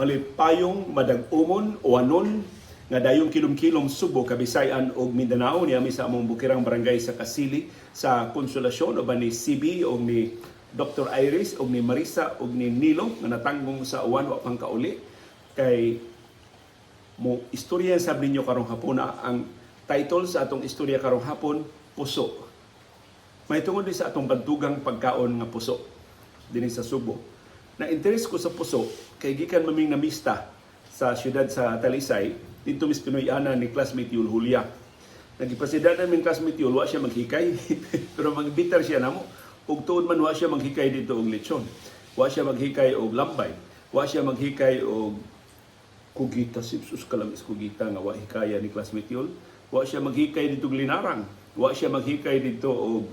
Malipayong madag-umon o anon nga dayong kilom-kilom Subo, Kabisayan ug Mindanao niami sa among bukirang barangay sa Kasili sa Konsolasyon uban ni CB og ni Dr. Iris og ni Marisa og ni Nilo nga natanggong sa uwan, wa pang kauli kay mo istorya sab ninyo karong hapuna. Ang title sa atong istorya karong hapon, Puso. May tungod ni sa atong bantugang pagkaon nga puso dinhi sa Subo. Na interes ko sa puso kay gikan maming namista sa siyudad sa Talisay didto mis Pinoy-ana ni classmate Yul Julia. Nagipasida namin classmate Yul, wa siya maghikay pero magbitar siya namo. Ug tuod man, wa siya maghikay dito og lechon. Wa siya maghikay og lambay. Wa siya maghikay og kugita, sus, kalamis kugita nga wa hikaya ni classmate Yul. Wa siya maghikay dito og linarang. Wa siya maghikay dito og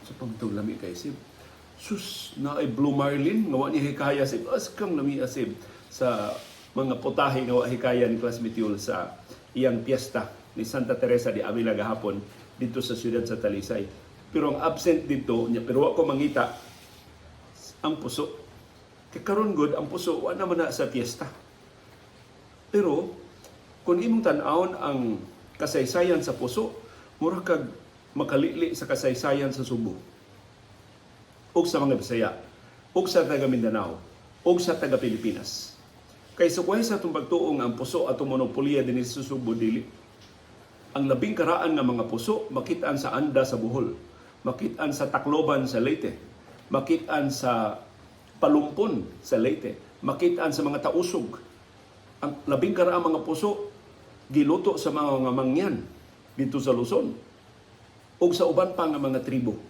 sa pangtong lami kay sib. Sus, na ay Blue Marlin nga wa niya hikaya, sib. Askang lami asib sa mga putahe nga wa hikaya ni classmate Yul sa iyang piyesta ni Santa Teresa de Avila gahapon dito sa siyudad sa Talisay. Pero ang absent dito niya, pero wa ko mangita ang puso. Kay karon gud ang puso wa naman na sa piyesta. Pero kung imong tan-awon ang kasaysayan sa puso, mura kag makalili sa kasaysayan sa Subo ug sa mga Bisaya, ug sa taga Mindanao, ug sa taga Pilipinas. Kay sukway sa atong pagtuo nga ang puso atong monopolya dinhi sa Subo, dili. Ang labing karaan nga mga puso makitaan sa Anda sa Bohol, makitaan sa Tacloban sa Leyte, makitaan sa Palumpon sa Leyte, makitaan sa mga Tausug. Ang labing karaan mga puso giluto sa mga mangyan dito sa Luzon ug sa uban pa nga mga tribo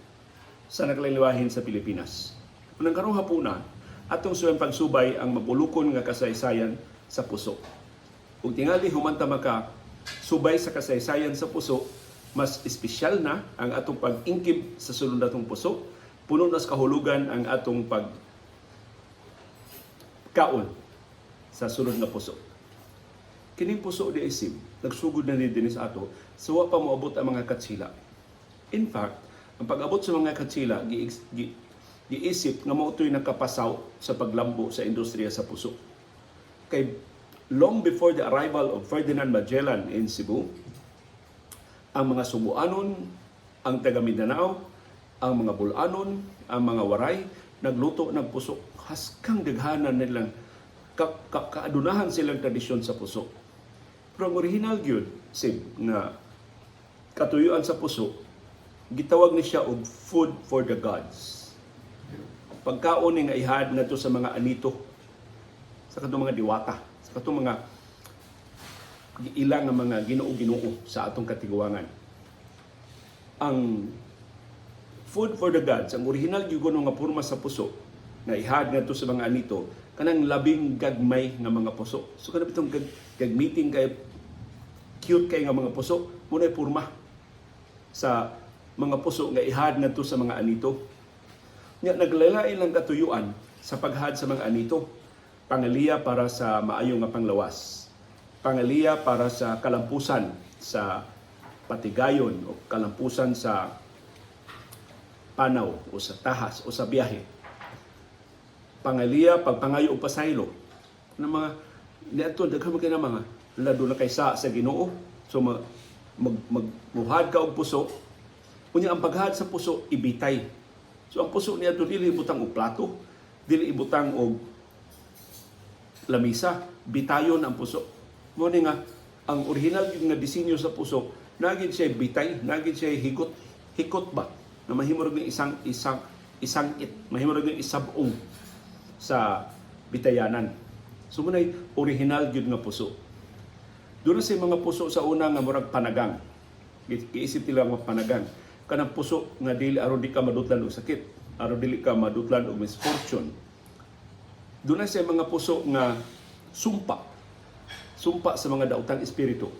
sa nakaliliwahin sa Pilipinas. Unang karong hapuna, atong suwang pagsubay ang mabulukon nga kasaysayan sa puso. Ug tingali humanta maka subay sa kasaysayan sa puso, mas espesyal na ang atong pag-ingkib sa sulod natong puso, puno na sa kahulugan ang atong pag kaon sa sulod nga puso. Kining puso di isim, nagsugod na ni dinhi sa ato, sa wa pa moabot ang mga Katsila. In fact, ang pag-abot sa mga Katsila, giisip nga mao to'y nakapasaw sa paglambo sa industriya sa puso. Kay long before the arrival of Ferdinand Magellan in Cebu, ang mga Subuanon, ang taga Mindanao, ang mga Bulanon, ang mga Waray, nagluto ng puso. Haskang daghanan nilang kaadunahan silang tradisyon sa puso. Pero ang original gyud sib nga katuyuan sa puso, gitawag ni siya og food for the gods. Pagkaon ni nga ihad ngadto sa mga anito, sa katong mga diwata, sa katong mga ilang nga mga Ginoo-Ginoo sa atong katiguangan. Ang food for the gods, ang original gyud nga porma sa puso nga ihad ngadto sa mga anito, kanang labing gagmay nga mga puso. So kanang bitong gagmiting kay cute kay nga mga puso, mao na porma sa mga puso nga ihad ngadto sa mga anito. Nya naglain lang katuyuan sa paghad sa mga anito. Pangaliya para sa maayo nga panglawas. Pangaliya para sa kalampusan sa patigayon o kalampusan sa panaw o sa tahas o sa biyahe. Pangaliya pagpangayo og pasaylo. Ng mga niadto daghan man kay na mga lado na kay sa Ginoo. So mag mag magmuhad ka og puso. Unya ang paghad sa puso ibitay. So ang puso niya dili ibutang og plato, dili ibutang og lamisa, bitayon ang puso. Mo ni nga ang original gyud nga disenyo sa puso, nagid siya bitay, nagid siya higot, hikot ba na mahimo ra isang isang isang it, mahimo ra isabong sa bitayanan. So mo original gyud nga puso. Doon sa mga puso sa una nga murag panagang. Giisip nila nga panagang. Kanang puso nga dili aron di ka madutlan og sakit, aron dili ka madutlan og misfortune. Doon na sa mga puso nga sumpa. Sumpa sa mga daotang espiritu.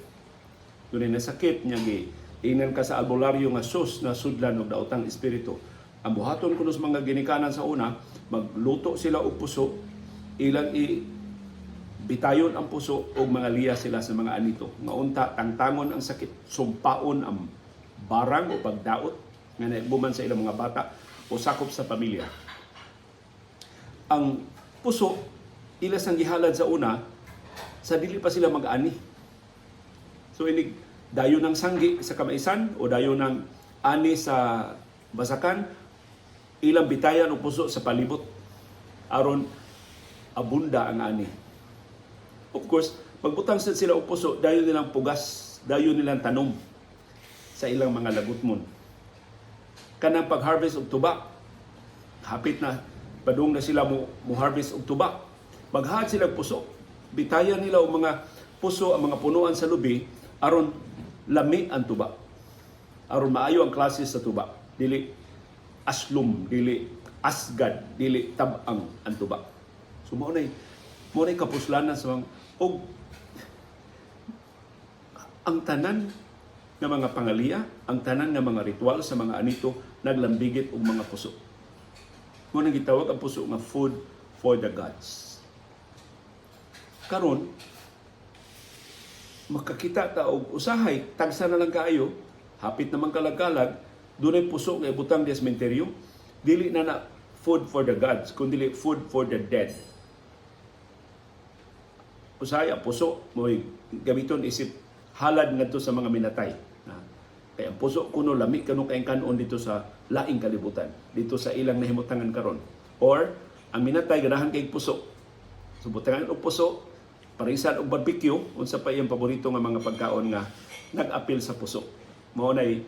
Doon na sakit niya gi ingnan ka sa albularyo nga sus na sudlan og daotang espiritu. Ang buhaton kuno sa mga ginikanan sa una, magluto sila og puso, ilang i bitayon ang puso og mga liya sila sa mga anito. Nga unta tangtangon ang sakit, sumpaon ang barang o pagdaot nga naibuman sa ilang mga bata o sakop sa pamilya. Ang Puso ila sang gihalad sa una sa dili pa sila mag-ani. So inig dayon ng sanggi sa kamaisan o dayon ng ani sa basakan, ilang bitayan og puso sa palibot aron abunda ang ani. Of course, pagbutang sad sila og puso, dayon nilang pugas, dayon nilang tanom sa ilang mga lagutmon. Kanang pag-harvest og tuba, hapit na padung na sila mo harvest og tuba. Maghaad sila og puso. Bitayan nila og mga puso ang mga punuan sa lubi aron lami ang tuba. Aron maayo ang klase sa tuba. Dili aslum, dili asgad, dili tab-ang ang tuba. So mao nay kapuslanan sa mga og ang tanan nga mga pangaliya, ang tanan nga mga ritual sa mga anito naglambigit og mga puso. Mao nang gitawag ang puso nga food for the gods. Karon makakita ta og usahay tagsa na lang kaayo, hapit naman kalag-kalag, dunay puso nga ibutang di sementeryo, dili na na food for the gods, kundi food for the dead. Usahay ang puso mo'y gamiton isip halad ngadto sa mga minatay. Kay ang puso kuno lami kano kay kanon dito sa laing kalibutan, dito sa ilang nahimutangan karon. Or ang minatay ganahan kay puso. So butangan og puso, parisan og barbecue, unsa pa iyang paborito nga mga pagkaon nga nag-apil sa puso. Mao nay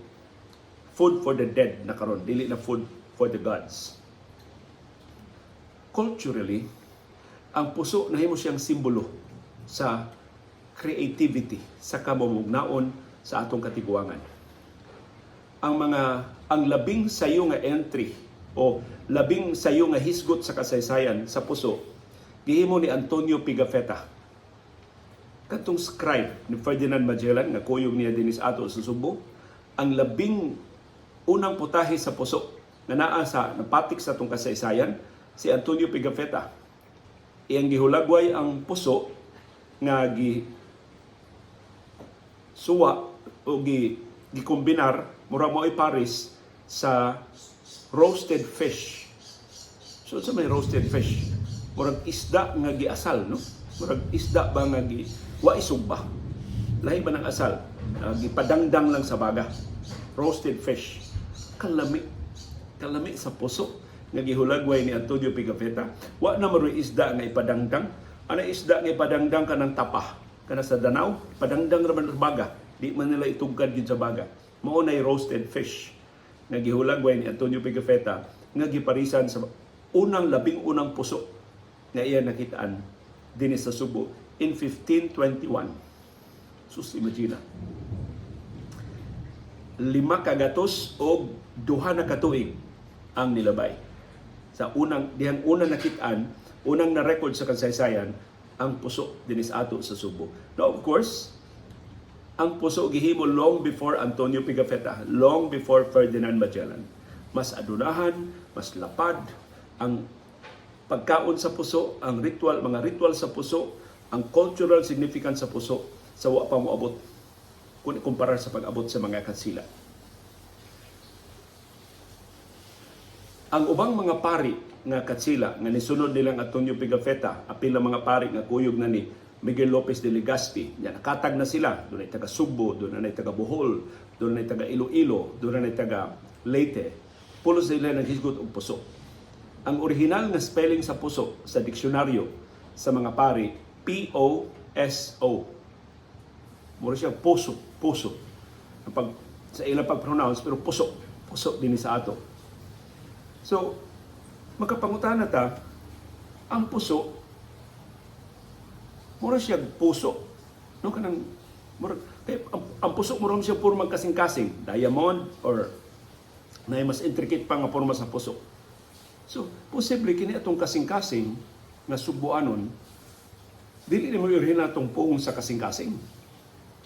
food for the dead na karon, dili na food for the gods. Culturally, ang puso nahimo siyang simbolo sa creativity, sa kamamugnaon sa atong katiguangan. Ang labing sayo nga entry o labing sayo nga hisgot sa kasaysayan sa puso gihimo ni Antonio Pigafetta. Katong scribe ni Ferdinand Magellan nga kuyog niya dinis ato sa Sugbo, ang labing unang putahe sa puso nga naa sa napatik sa atong kasaysayan si Antonio Pigafetta. Iyang gihulagway ang puso nga gi suwa o gi gikombinar, mura mo ay paris sa roasted fish. So sa may roasted fish, murag isda nga giasal, no? Murag isda ba nga gi wa isugba. Lahi ba ng asal? Gipadangdang lang sa baga. Roasted fish. Kalami. Kalami sa puso nga gihulagway ni Antonio Pigafetta. Wa na maroy isda nga ipadangdang. Ano isda nga ipadangdang ka ng tapa? Kana sa Danau, padangdang ra man sa baga. Di man nila itugkad gyud sa baga. Mao nay roasted fish nga gihulagway ni Antonio Pigafetta nga giparisan sa unang labing unang puso nga iya nakitaan dinhi sa Subo in 1521. Sus, imagine. 502 na katuig ang nilabay. Sa unang dihang una nakitaan, unang na-record sa kasaysayan ang puso dinis ato sa Subo. Now, of course, ang puso gihimo long before Antonio Pigafetta, long before Ferdinand Magellan. Mas adunahan, mas lapad ang pagkaon sa puso, ang ritual, mga ritual sa puso, ang cultural significance sa puso sa wa pa moabot kung ikumpara sa pag-abot sa mga katsila. Ang ubang mga pari nga katsila nga nisunod nilang Antonio Pigafetta, apil ang mga pari nga kuyog na ni Miguel Lopez de Legazpi, nga nakatag na sila, doon ay taga Sugbo, doon ay taga Bohol, doon ay taga Iloilo, doon ay taga Leyte. Pulos sila naghisgot og puso. Ang original nga spelling sa puso sa diksyonaryo sa mga pari, P-O-S-O. Mura siya puso, puso. Ang pag, sa ilang pag-pronounce, pero puso, puso din sa ato. So, makapangutana ta, ang puso, mura siya puso. No, kanang, mura, kay, ang puso mura siya puro magkasing-kasing, diamond or na mas intricate pa nga porma sa puso. So, posible kini atong kasing-kasing nga subuanon, dili ni mo original atong puong sa kasing-kasing.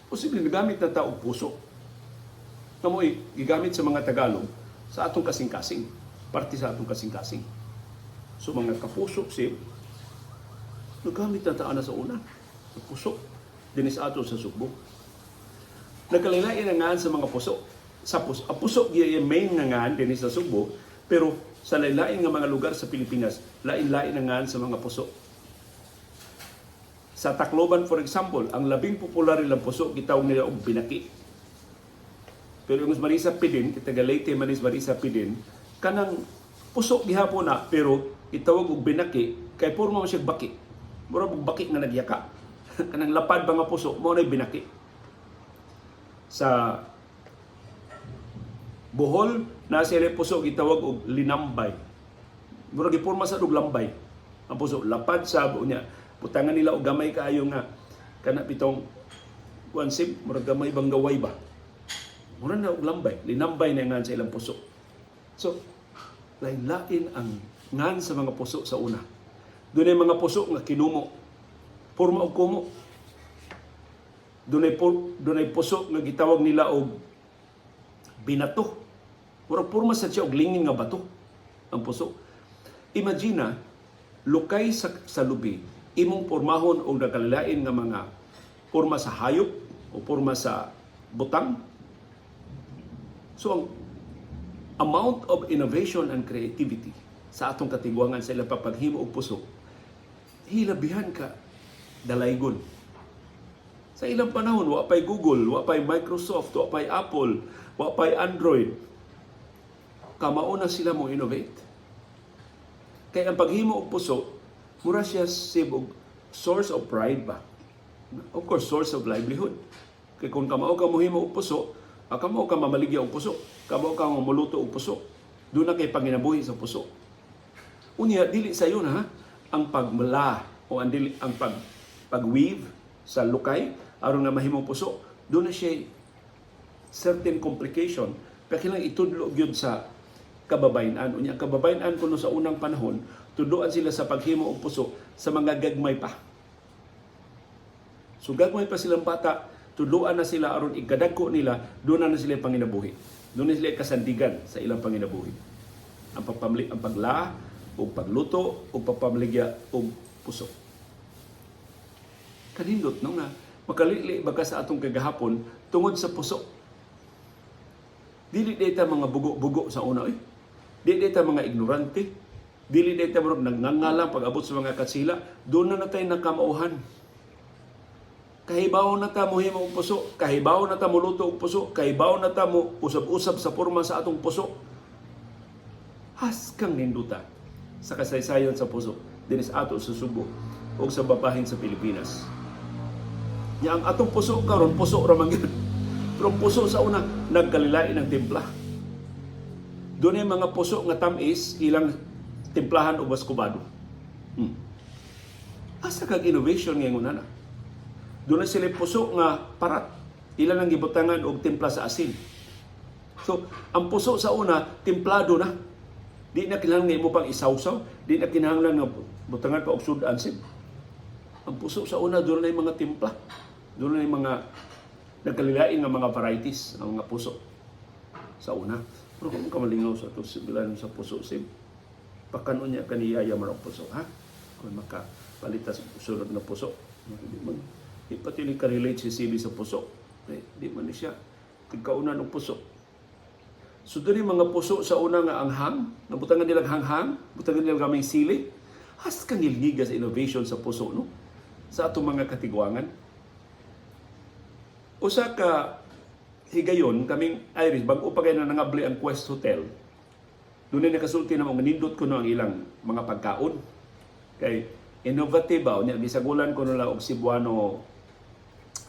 Posible nagamit na ta og puso. Nga mo'y gigamit sa mga Tagalog sa atong kasing-kasing, parte sa atong kasing-kasing. So mga kapuso si nagamit na ta ana sa una. Sa puso dinhi sa ato sa Sugbo. Nagkalain ang ngaan sa mga puso. Sa puso, ang puso gyud main nga ngaan dinhi sa Sugbo, pero Sa lain-lain nga mga lugar sa Pilipinas, lain-lain ang ngan sa mga puso. Sa Tacloban, for example, ang labing popular nilang puso, gitawag nila og binaki. Pero yung Marisa Pidin, kita Leyte manis Marisa Pidin, kanang puso gihapon na, pero itawag og binaki kay porma man siya baki. Mura og baki nga nagyaka. Kanang lapad ba nga puso, mao na'y binaki. Sa Bohol, na sila puso gitawag og linambay. Mura giporma sa og lambay. Ang puso lapad sa unya. Butangan nila og gamay kaayo nga kana bitong kuan sib, mura gamay bang gaway ba. Mura na og lambay, linambay na ngan sa ilang puso. So lain-lain ang ngan sa mga puso sa una. Dunay mga puso nga kinumo. Porma og kumo. Dunay puso nga gitawag nila og binato. Mura porma sa siya og lingin nga bato ang puso. Imagine lukay sa lubi, imong pormahon og nagkalain nga mga porma sa hayop o porma sa butang. So ang amount of innovation and creativity sa atong katigwangan sa ilang papaghimo og puso, hilabihan ka dalaygon. Sa ilang panahon, wa pay Google, wa pay Microsoft, wa pay Apple, wa pay Android. Kamao na sila mo innovate. Kay ang paghimo og puso, mura siya sib og source of pride ba? Of course, source of livelihood. Kay kung kamao ka mohimo og puso, kamao ka mamaligya og puso, kamao ka muluto og puso. Doon na kay panginabuhi sa puso. Unya, dili sayo na ha, ang pagmala o ang dili ang pag-weave sa lukay aron nga mahimong puso, doon na siya certain complication, pero kailangan itudlo gyud sa kababayen-an. Unya, ang kababayen-an kuno sa unang panahon, tudloan sila sa paghimo og puso sa mga gagmay pa. So gagmay pa silang bata, tudloan na sila aron ikadagko nila, doon na sila panginabuhi. Doon na sila kasandigan sa ilang panginabuhi. Ang pagpamli, ang pagla, o pagluto, o pagpamaligya og puso. Kanindot no nga makalili ba ka sa atong kagahapon tungod sa puso. Dili data mga bugo-bugo sa una eh. Dili data mga ignorante. Dili data murag nagngangalang pag-abot sa mga katsila. Doon na natay nakamauhan. Kahibaw na ta mohimo og puso, kahibaw na ta moluto og puso, kahibaw na ta mo usab-usab sa porma sa atong puso. Haskang ninduta sa kasaysayan sa puso dinis ato sa Subo o sa babahin sa Pilipinas. Nya ang atong puso karon, puso ra man gyud. Pero ang puso sa una nagkalilain ang timpla. Doon yung mga puso nga tamis ilang timplahan og maskubado. Asa kag innovation ngayon na? Doon na sila puso nga parat. Ilan ang gibutangan og timpla sa asin. So, ang puso sa una, timplado na. Di na kinahanglan nga imo pang isawsaw, di na kinahanglan nga butangan pa og sudan sib. Ang puso sa una, doon na yung mga timpla. Doon na yung mga nagkalilain nga mga varieties ang mga puso sa una. Pero kung kamalingaw sa ito, sibilan sa puso, sib, pakanon niya kaniyaya man ang puso, ha? Kung makapalitas sunod na puso. Di man, di pa tili ka-relate si CB sa puso. Eh, di man ni siya tigkaunan og puso. So doon yung mga puso sa una nga anghang, nabutangan nilang hanghang, butangan nilang gamay sili. Has kang sa innovation sa puso, no? Sa atong mga katigwangan. Usa ka higayon, kaming Irish, bago pa kayo na nangabli ang Quest Hotel, doon na nakasulti na mga nindot ko no ang ilang mga pagkaon. Kay innovative ba, unya gisagulan ko nila og Cebuano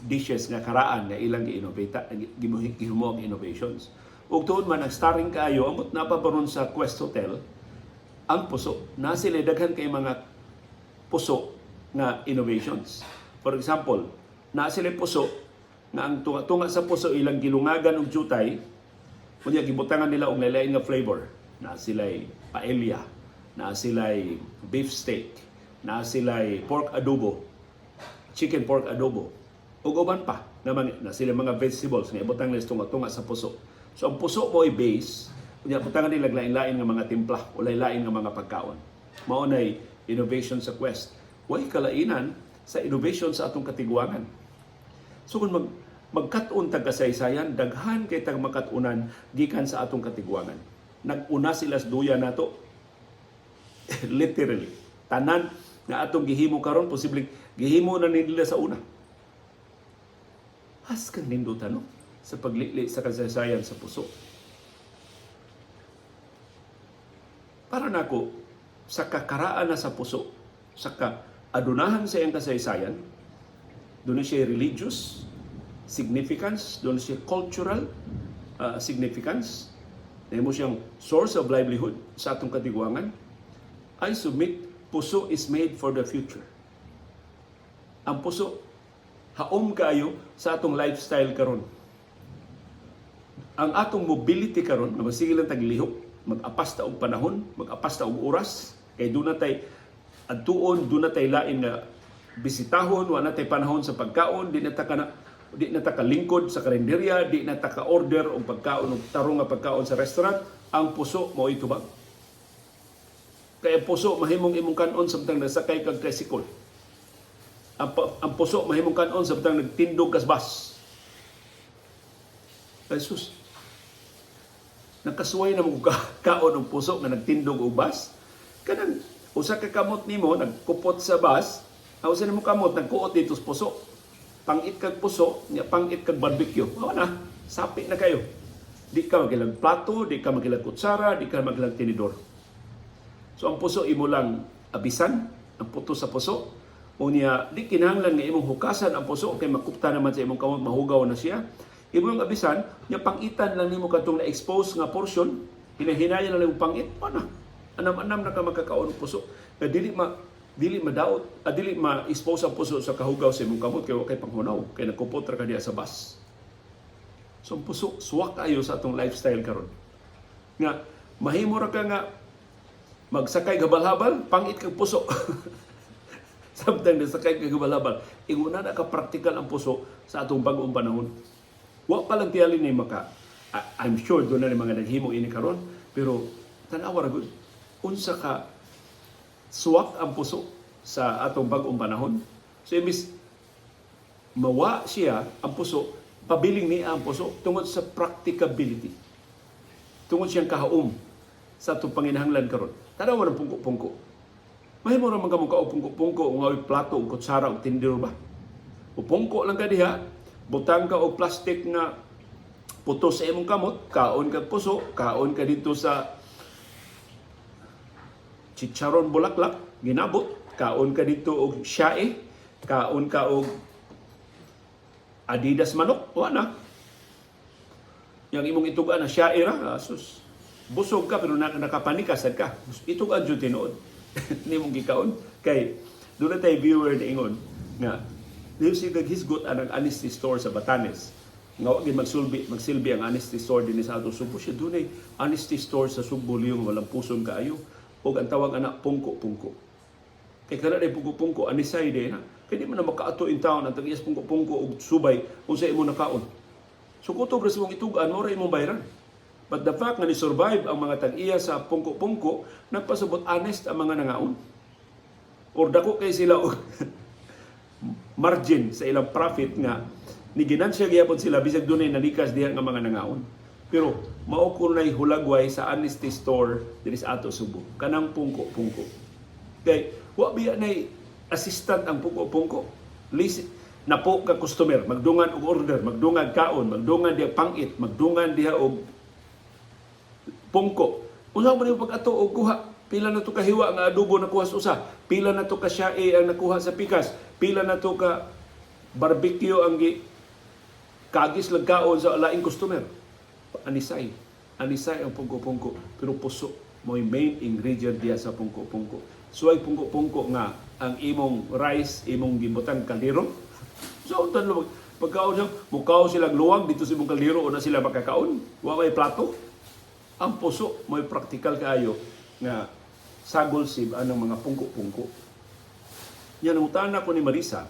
dishes nga karaan nga ilang gi-innovate, gihimo ang innovations. Ug tuod man ang starring kaayo amot na pa sa Quest Hotel ang puso. Na sila daghan kay mga puso nga innovations. For example, na sila puso nga ang tunga-tunga sa puso ilang gilungagan og jutay, unya gibutangan nila og lain nga flavor. Na sila'y paella, na sila'y beef steak, na sila'y pork adobo, chicken pork adobo, ug uban pa na, mga, na sila mga vegetables nga ibutang nila sa tunga-tunga sa puso. So ang puso mo ay base, unya butangan nila lain-lain nga mga timpla o lain-lain nga mga pagkaon. Mao nay innovation sa Quest. Way kalainan sa innovation sa atong katigwangan. So kung magkat-on tag kasaysayan, daghan kay tag makat-unan gikan sa atong katigwangan. Nag-una sila sa duya nato. Literally. Tanan nga atong gihimo karon, posibleng gihimo na nila sa una. Haskang nindot, no? Sa paglili sa kasaysayan sa puso. Para nako, sa kakaraan na sa puso, sa kaadunahan sa iyang kasaysayan, doon siya religious significance, doon siya cultural significance, mo siyang source of livelihood sa atong katigwangan. I submit, puso is made for the future. Ang puso, haom kaayo sa atong lifestyle karon. Ang atong mobility karon, nga magsige lang taglihok, mag-apas ta og panahon, mag-apas ta og oras, kay doon na tay adtuon, doon na tay lain nga bisitahon, wa na tay panahon sa pagkaon, di na ta kalingkod sa karinderya, di na ta ka order og pagkaon og tarong nga pagkaon sa restaurant, ang puso mao tubag. Kaya puso mahimong imong kanon samtang nasakay kag tricycle. Ang puso mahimong kanon samtang nagtindog kas bus. Jesus, nakasuway na mo kaon og puso nga nagtindog og bus. Kanang usa ka kamot nimo nagkupot sa bus, ang usa nimo kamot nagkuot dito sa puso. Pangit kag puso, nya pangit kag barbecue. Mao na, sapi na kayo. Di ka magilang plato, di ka magilang kutsara, di ka magilang tinidor. So ang puso imo lang abisan, ang puto sa puso. Unya, di kinahanglan nga imong hukasan ang puso kay makupta naman sa imong kamot, mahugaw na siya. Imong abisan, nya pangitan lang nimo kadtong na-expose nga portion, hinahinayan lang imong pangit, pa na. Anam-anam na ka makakaon og puso. Nga dili madaot, dili ma-expose ang puso sa kahugaw sa imong kamot kay wa kay panghunaw, kay nagkupot ra ka diha sa bus. So ang puso suwak kayo sa atong lifestyle karon. Nga mahimo ra ka nga magsakay habal-habal, pangit kag puso. Samtang nasakay kag habal-habal, inguna na ka praktikal ang puso sa atong bag-ong panahon. Wa pa lang tiyali ni maka, I'm sure doon na ni mga naghimo ini karon, pero tan-awa ra gud unsa ka suwak ang puso sa atong bag-ong panahon. So imbis mawa siya ang puso, pabiling niya ang puso tungod sa practicability. Tungod siyang kahaom sa atong panginahanglan karon. Tanawa ng pungko-pungko. Mahimo ra man ka og pungko-pungko nga oy plato ug kutsara ug tinidor ba? O pungko lang ka diha, butang ka og plastic nga puto sa imong kamot, kaon ka puso, kaon ka dito sa chicharon bulaklak, ginabot, kaon ka dito og shae, kaon ka og Adidas manok, wa na. Yang imong itugan na shae ra, asus. Busog ka pero nakapanikas sad ka. Itugan jud tinuod nimong gikaon kay doon na tay viewer na ingon nga di siya naghisgot anang honesty store sa Batanes nga wa gid magsulbi magsilbi ang honesty store dinhi sa ato Sugbo. Siya dunay honesty store sa Sugbo liyong walang puson kaayo og ang tawag ana pungko-pungko. Kay kana day pungko-pungko, anisay day na. Kay di man na makaato in town ang tag-iyas pungko-pungko og subay unsa imo nakaon. So kutob ra sa imong itugan, mo ra imong bayran. But the fact nga ni survive ang mga tag-iya sa pungko-pungko, nagpasabot honest ang mga nangaon. Or dako kay sila og margin sa ilang profit nga ni ginansya gyapon sila bisag dunay nalikas diha nga mga nangaon. Pero mao kunay hulagway sa honesty store dinhi sa ato Subo. Kanang pungko-pungko. Kay wa biya nay assistant ang pungko-pungko. List napo ka customer, magdungan og order, magdungan kaon, magdungan diha pangit, magdungan diha og pungko. Unsa man yung pag-ato og kuha? Pila na to kahiwa nga adobo nakuha sa usa? Pila na to ka shae ang nakuha sa pikas? Pila na to ka barbecue ang gi kagis lang kaon sa laing customer? Anisay. Anisay ang pungko-pungko. Pero puso mo'y main ingredient diya sa pungko-pungko. So ay pungko-pungko nga ang imong rice, imong gibutang kaldero. So untan lo pagkaon siya, mukaon silang luwang dito sa imong kaldero una sila makakaon. Wa may plato. Ang puso mo'y practical kaayo nga sagol sib anang mga pungko-pungko. Yan ang utana ko ni Marisa,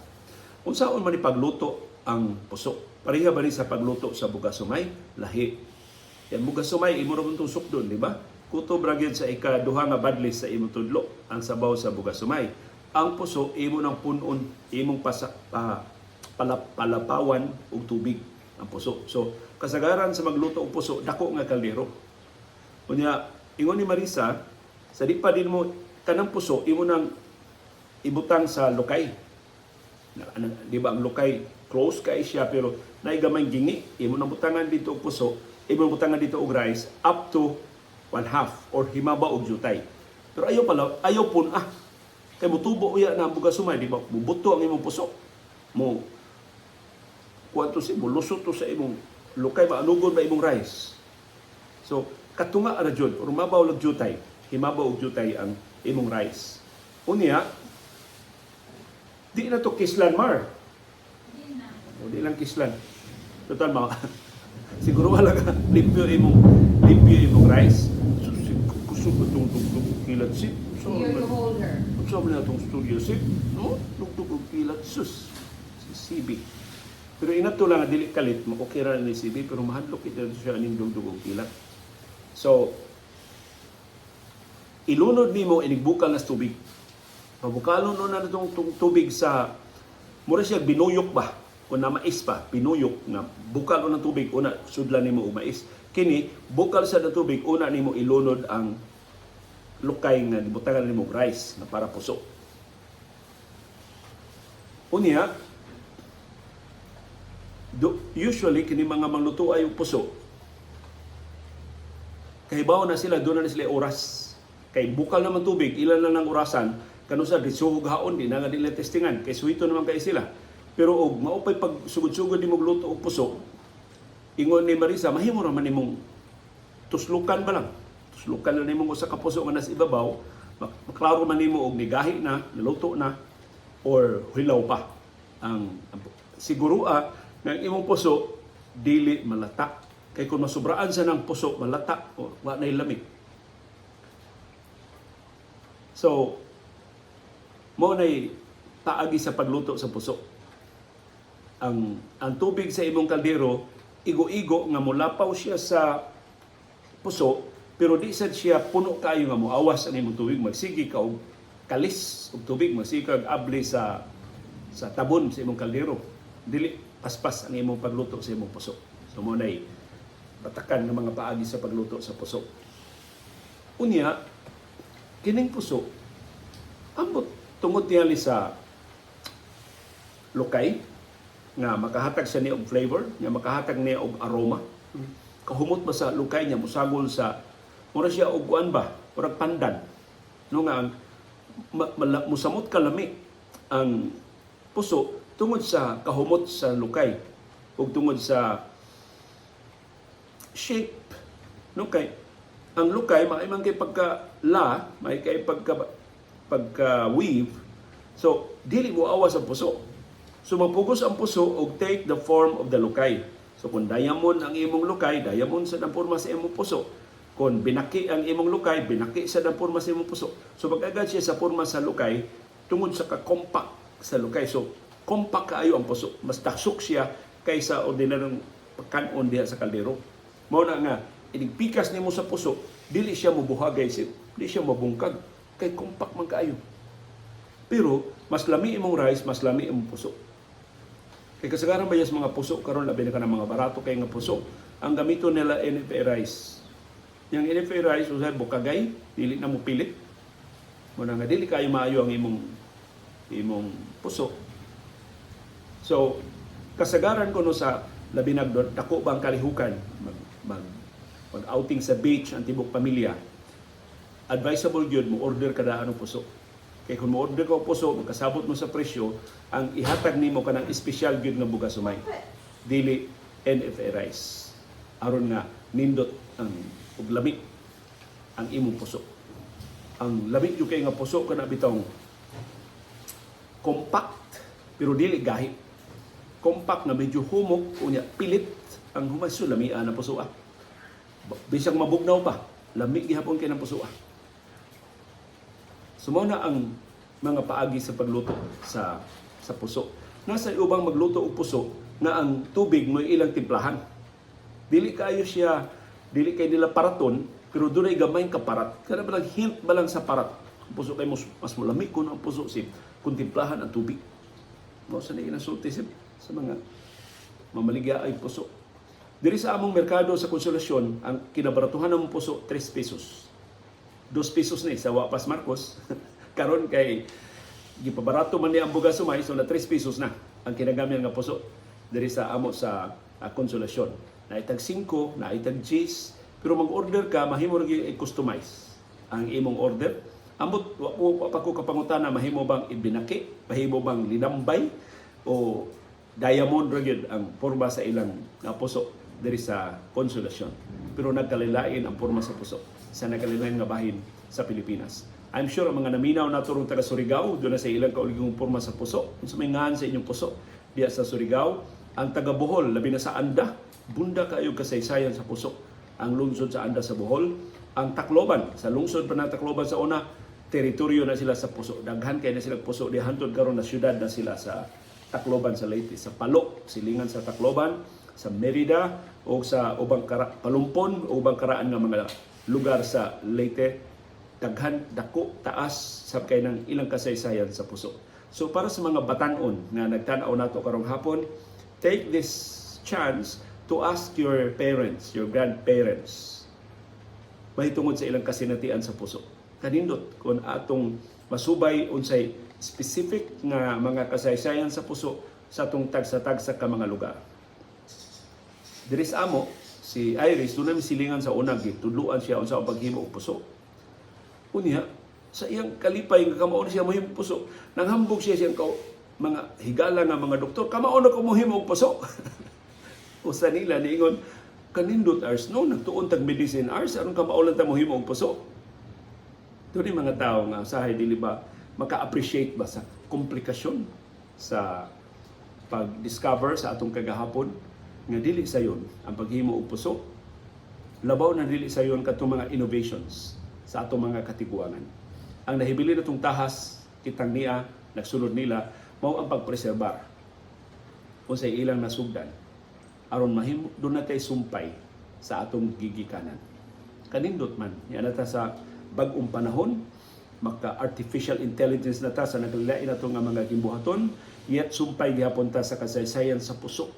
unsaon man ni pagluto ang puso? Pareha ba ni sa pagluto sa bugas sumay? Lahi. Yan bugas sumay imo ra man tong sukdon, di ba? Kutob ra gyud sa ikaduha nga badlis sa imong tudlo ang sabaw sa bugas sumay. Ang puso imo nang punon, imong pasa, pa, palapawan og tubig ang puso. So kasagaran sa magluto og puso, dako nga kaldero. Unya, ingon ni Marisa, sa di pa din mo Kanang puso imo nang ibutang sa lukay. Di ba ang lukay close kay siya pero naay gamay gingi, imo nang butangan dito og puso, imo nang butangan dito og rice up to one half or himaba og jutay. Pero ayaw pala, ayaw pun ah. Kay mutubo uya na ang bugas sumay, di ba? Mubuto ang imong puso. Mo kuan to si mulusot to sa imong lukay, maanugon ba imong rice. So katunga ra jud or mabaw lag jutay, himabaw og jutay ang imong rice. Unya, di na to kislan, Mar. Di na. O di lang kislan. Total ma siguro wala ka limpyo imong rice. So, si kusog itong dugdug og kilat sip. So, Here to hold her. Unsa man na itong studio sip? No? Dugdug og kilat, sus. Si CB. Pero inato lang nga dili kalit, okay ra ni CB, pero mahadlok ito siya aning dugdug og kilat. So, ilunod nimo inigbukal na sa tubig. Pabukalon no na itong tubig sa mura siya binuyok ba o na mais pa, binuyok na bukal ng tubig una sudlan nimo og mais. Kini bukal sa na tubig una nimo ilunod ang lukay nga gibutangan nimo og rice na para puso. Unya, usually kini mga mangluto ay og puso kahibaw na sila, doon na sila oras. Kay bukal naman tubig, ilan lang ng orasan, kanusa disuhog haon, di na nga nila testingan, kay suhito naman kay sila. Pero og maupay pag sugod-sugod ni mong luto og puso, ingon ni Marisa, mahimo ra man nimong tuslukan ba lang. Tuslukan lang nimong usa ka puso nga nasa ibabaw, maklaro man nimo og nigahi na, niluto na, or hilaw pa. Ang siguro ah, nga ang imong puso dili malata. Kay kung masubraan sa ng puso, malata o wa na'y lamig. So, mo na'y paagi sa pagluto sa puso. Ang tubig sa imong kaldero, igo-igo nga molapaw siya sa puso, pero di sad siya puno kaayo nga moawas ang imong tubig. Magsige ka og kalis og tubig, magsige ka og abli sa tabon sa imong kaldero. Dili paspas ang imong pagluto sa imong puso. So mo na'y batakan ng mga paagi sa pagluto sa puso. Unya, kining puso, ambot tungod tingali sa lukay nga makahatag siya niya og flavor, nga makahatag niya og aroma. Kahumot ba sa lukay niya musagol sa mura siya og kuan ba, murag pandan. No nga ang musamot kalami ang puso tungod sa kahumot sa lukay ug tungod sa shape. No kay ang lukay maay man kay pagka la, may kay pagka pagka weave. So dili mo awas ang puso. So mapugos ang puso og take the form of the lukay. So kung diamond ang imong lukay, diamond sa ang forma sa imong puso. Kung binaki ang imong lukay, binaki sa ang forma sa imong puso. So pag-agad siya sa forma sa lukay tungod sa ka-compact sa lukay. So compact kaayo ang puso. Mas taksok siya kaysa ordinaryong pagkanon diha sa kaldero. Mao na nga inigpikas nimo sa puso, dili siya mobuhagay si, dili siya mabungkag kay compact man kaayo. Pero mas lami imong rice, mas lami imong puso. Kay kasagaran ba sa mga puso karon, labi na kanang mga barato kay nga puso, ang gamiton nila NFA rice. Yang NFA rice usahay bukagay, dili na mo pilit. Mo na nga dili kayo maayo ang imong imong puso. So kasagaran kuno sa labi nag dako ba ang kalihukan, mag mag mag outing sa beach ang tibok pamilya, advisable gyud mo order kada anong puso. Kay kung mo order ka og puso, magkasabot mo sa presyo, ang ihatag nimo kanang espesyal gyud nga bugas sumay. Dili NFA rice. Aron nga nindot ang ug lami ang imong puso. Ang lami gyud kay nga puso kana bitong compact pero dili gahi. Compact na medyo humok unya pilit ang humaso, lami na puso ah. Bisag mabugnaw pa, lami gihapon kay ng puso ah. So mao na ang mga paagi sa pagluto sa puso. Nasa ubang magluto og puso nga ang tubig mo ilang timplahan. Dili kaayo siya, dili kay nila paraton, pero dunay gamay kaparat. Kana ba lang hint ba lang sa parat. Ang puso kay mas, mas mulami kuno ang puso si kung timplahan ang tubig. Mao sa ilang sulti sa mga mamaligya ay puso. Diri sa among merkado sa Konsolasyon, ang kinabaratuhan ng puso 3 pesos. 2 pesos ni sa wa pas Marcos. Karon kay gipabarato man ni ang bugas sumay, so na 3 pesos na ang kinagamyan nga puso diri sa amo sa Konsolasyon. Naay tag 5, naay tag 10, pero mag-order ka, mahimo ra gyud i-customize ang imong order. Ambot wa pa ko kapangutana, mahimo bang ibinaki, mahimo bang linambay o diamond ra gyud ang porma sa ilang nga puso diri sa Konsolasyon. Pero nagkalilain ang porma sa puso sa nagkalilain nga bahin sa Pilipinas. I'm sure ang mga naminaw nato rong taga Surigao, duna sa ilang kauligong porma sa puso. Unsa may ngahan sa inyong puso diya sa Surigao? Ang taga Bohol, labi na sa Anda, bunda kaayo kasaysayan sa puso ang lungsod sa Anda sa Bohol. Ang Tacloban, sa lungsod pa ng Tacloban sa una, teritoryo na sila sa puso. Daghan kay na sila puso diha hantod karon na syudad na sila sa Tacloban sa Leyte, sa Palo, silingan sa Tacloban, sa Merida o sa ubang Palumpon o ubang karaan nga mga lugar sa Leyte, daghan, dako, taas sa kay ng ilang kasaysayan sa puso. So para sa mga batanon nga nagtan-aw nato karong hapon, take this chance to ask your parents, your grandparents, mahitungod sa ilang kasinatian sa puso. Kanindot kung atong masubay unsay specific nga mga kasaysayan sa puso sa atong tagsa-tagsa ka mga lugar. Diri sa amo, si Iris, duna mi silingan sa una, gitudluan siya unsa ang paghimo og puso. Unya, sa iyang kalipay nga kamao na siya mohimo puso, nanghambog siya siyang mga higala nga mga doktor, "Kamao na ko mohimo og puso." Usa nila niingon, "Kanindot, Ars, no, nagtuon tag medicine, Ars, aron kamao lang ta mohimo og puso." Doon yung mga tao nga usahay dili ba maka-appreciate ba sa komplikasyon sa pag-discover sa atong kagahapon nga dili sayon ang paghimo og puso, labaw na dili sayon katong mga innovations sa atong mga katiguangan. Ang nahibili natong tahas kitang niya nagsulod nila mao ang pagpreserbar unsay ilang nasugdan aron mahimo duna tay sumpay sa atong gigikanan. Kanindot man yan ta sa bag-ong panahon, maka artificial intelligence na ta sa naglain nato nga mga gimbuhaton, yet sumpay gihapon ta sa kasaysayan sa puso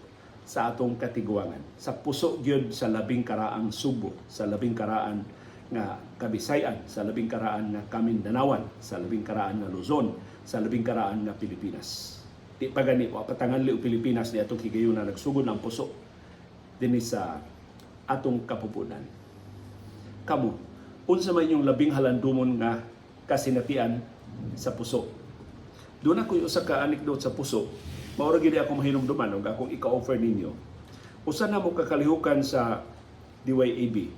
sa atong katiguangan, sa puso gyud sa labing karaang Subo, sa labing karaan nga Kabisayan, sa labing karaan nga Kamindanawan, sa labing karaan nga Luzon, sa labing karaan nga Pilipinas. Di pa gani wa patanganli og Pilipinas ni atong higayuna, nagsugod ang puso dinhi sa atong kapupunan. Kamo, unsa man inyong labing halandumon nga kasinatian sa puso? Duna ko'y usa ka anecdote sa puso. Mao ra gyud ako mahinumduman ug akong ika-offer ninyo. Usa na mo kakalihukan sa DYAB,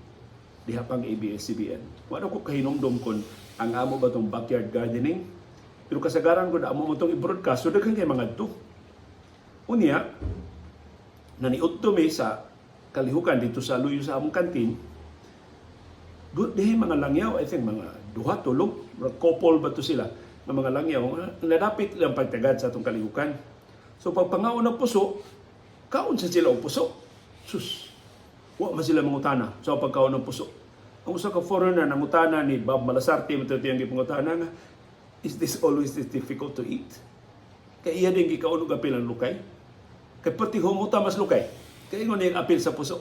diha pang ABS-CBN. Wala ko kahinumdum kon ang amo ba tong backyard gardening. Pero kasagaran ko na amo mo tong i-broadcast, so daghan kay mga to. Unya, naniudto mi sa kalihukan dito sa luyo sa among kantin, dihi mga langyaw, I think mga duha, tulo, murag couple ba to sila, nga mga langyaw, nadapit lang pagtagad sa atong kalihukan. So pagpangaon ng puso, kaon sa sila og puso. Sus, wa man sila mangutana sa pagkaon ng puso. Ang usa ka foreigner nangutana ni Bob Malasarte, mo iyang gipangutana nga, "Is this always this difficult to eat?" Kay iya din gikaon og apil ang lukay. Kay pati humuta mas lukay. Kay ingon niyang apil sa puso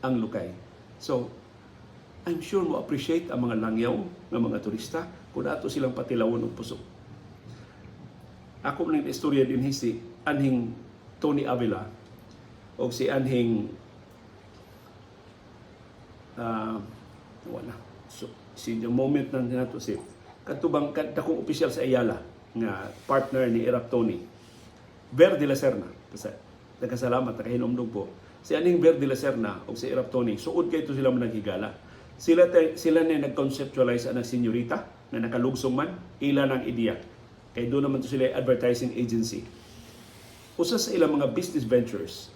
ang lukay. So, I'm sure mo appreciate ang mga langyaw nga mga turista kung ato silang patilawon og puso. Ako nang istorya din si anhing Tony Avila o si anhing wala. So, si the moment na nato si katubang dakong opisyal sa Ayala nga partner ni Erap Tony Ver de la Serna. Kasi nagkasalamat, nakahinomdom po. Si aning Ver de la Serna o si Erap Tony, suod kay ito sila mo naghigala. Sila na nag-conceptualize ang senyorita na nakalugsong man, ila ng ideya. Kay duna man to sila advertising agency. Usa sa ilang mga business ventures,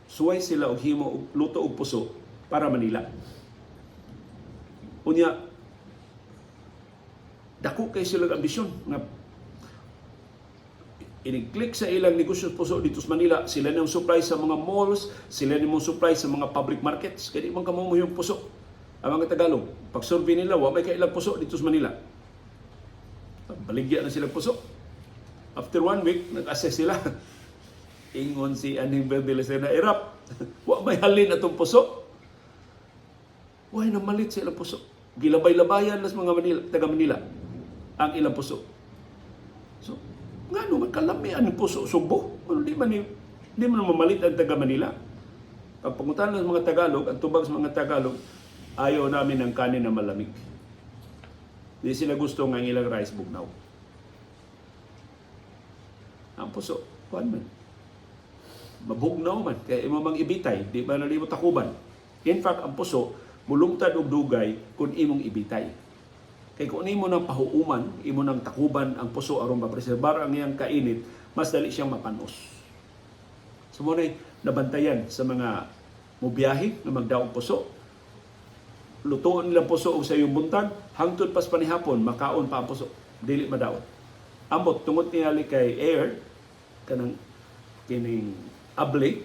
suway sila og himo og luto og puso para Manila. Unya, dako kay sila og ambisyon nga ini-click sa ilang negosyo puso dito sa Manila, sila nang supply sa mga malls, sila nang supply sa mga public markets. Kaya di man kamo mo yung puso. Ang mga Tagalog, pag survey nila, wa may kailang puso dito sa Manila. Baligya na sila puso. After one week, nag-assess sila. Ingon si Aning Verdeles na, "Erap, wa may halin atong puso." Way namalit sila puso. Gilabay-labayan las mga Manila, taga Manila ang ilang puso. So, ngano man kalami ang puso Sugbo? Ano di man ni di man mamalit ang taga Manila. Pag pangutan ng mga Tagalog, ang tubag sa mga Tagalog, "Ayaw namin ng kanin na malamig." Di sila gusto nga ang ilang rice bugnaw. Ang puso, kuan man. Mabugnaw man. Kaya imo mang ibitay, di ba na mo takuban? In fact, ang puso, mulungtad og dugay kung imong ibitay. Kay kung imo nang pahuuman, imo nang takuban ang puso aron mapreserbar ang iyang kainit, mas dali siyang mapanos. So mao nabantayan sa mga mubiyahe nga magdaog puso. Lutuon nilang puso og sa iyong buntag, hangtod pas panihapon, makaon pa ang puso. Dili madaot. Ambot, tungod tingali kay air, kanang kining able,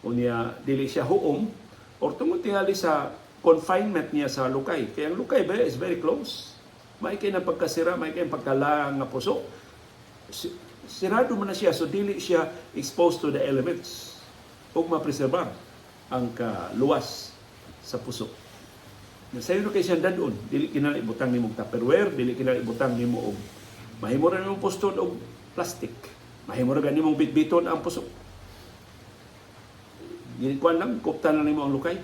unya dili siya huom, or tungod tingali sa confinement niya sa lukay. Kaya ang lukay ba is very close. May kay na pagkasira, may kay pagkala nga puso. Sirado man na siya, so dili siya exposed to the elements ug mapreserbar ang kaluwas sa puso. Sayo na kay siyang dadon, dili kinahanglan ibutang nimo og Tupperware, dili kinahanglan ibutang nimo og mahimo ra nimong puston og plastic. Mahimo ra gani mong bitbiton ang puso. Ginikuan lang, kuptan lang nimo ang lukay.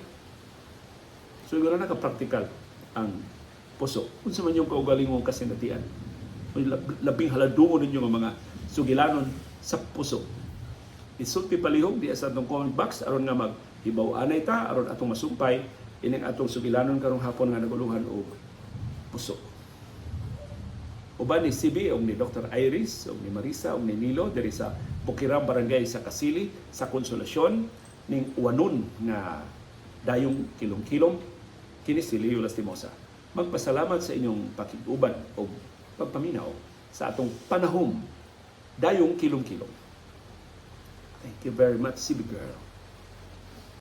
So siguro na ka-practical ang puso. Unsa man yung kaugalingong kasinatian? Labing haladungon ninyo nga mga sugilanon sa puso? Isulti palihog di sa atong comment box aron nga maghibaw-anay ta, aron atong masumpay ining atong sugilanon karong hapon nga naguluhan og puso. Uban ni CB og ni Dr. Iris og ni Marisa og ni Nilo diri sa Bukirang, Barangay sa Kasili sa Konsolasyon, ning uwanon nga dayong kilom-kilom, kini si Leo Lastimosa magpasalamat sa inyong pakig-uban og pagpaminaw sa atong panahom dayong kilom-kilom. Thank you very much, CB girl.